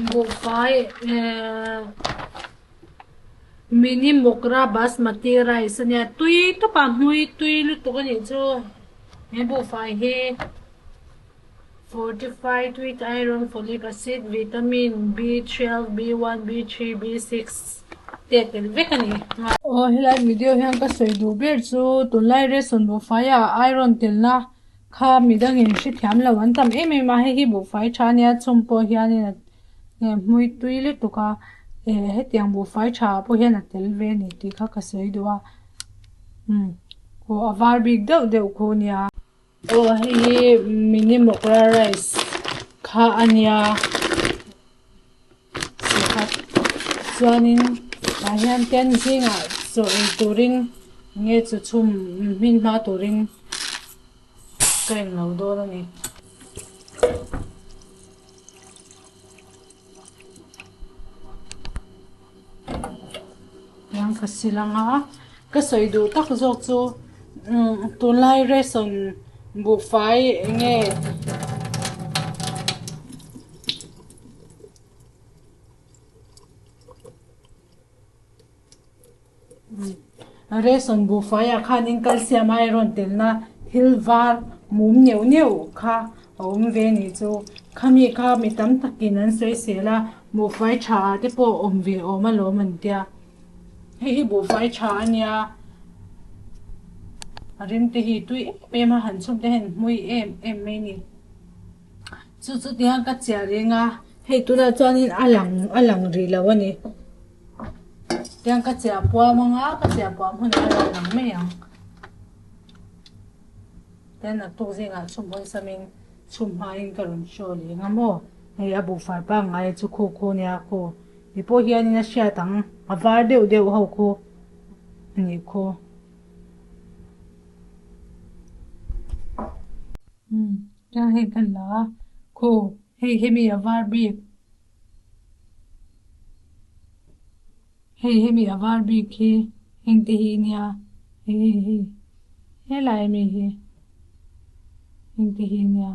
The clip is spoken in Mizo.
Buhfai ehh mini mogra basmati rice a nia tui tawp a hmui tui lutuk a nih chu he buhfai hi fortified with iron folic acid vitamin B 12 B 1 B 3 B 6 te a tel vek a ni. Aw helai video hian ka sawi duh ber chu tunlai ration buhfai ah iron telna Kha midangin hrethiam lo an tam em em a, hei hi buhfai tha ania chung pawh hianin a hmui tui lutuk a, eh hetiang buhfai tha ah pawh hian a tel ve a ni tih kha ka sawi duh a, umm aw a var bik deuh deuh khu ania. Aw hei hi mini mogra rice kha ania sikhat chuanin tah hian ten zingah chaw ei turin nge chaw chhum hmin hma turin ka englo dawn a ni. Tiang ka sil ang a, ka sawi duh tak zawk chu tunlai ration buhfai enge. Ration buhfaiah khanin calcium iron telna thil var mum neuh neuh kha a awm ve a nih chu. Khami kha mi tam takin an sawisel a, buhfai tha ah te pawh awm ve awm alawm an tia. Hei hi buhfai tha a nia, a rim te hi tui em em a, han chhum te hian hmui em em mai a ni. Chu chu tihian ka chiah reng a, hei tunah chuanin a lang a lang rih lo a ni. Tiang ka chiah puam ang a, ka chiah puam hunah a rawn lang mai ang. Tian naktuk zingah chhum hawn samin chhum hmain ka rawn show leh ang a maw. Hei a buhfai pangngai chu khu khu nia khu. Ti pawh hianin a hriat ang, a var deuh deuh ho khu a nih khu. Umm tiang hei ka la a, khu hei hemi a var bik. Hei hemi a var bik hi heng te hi nia hei hei hei helai ami hi heng te hi nia.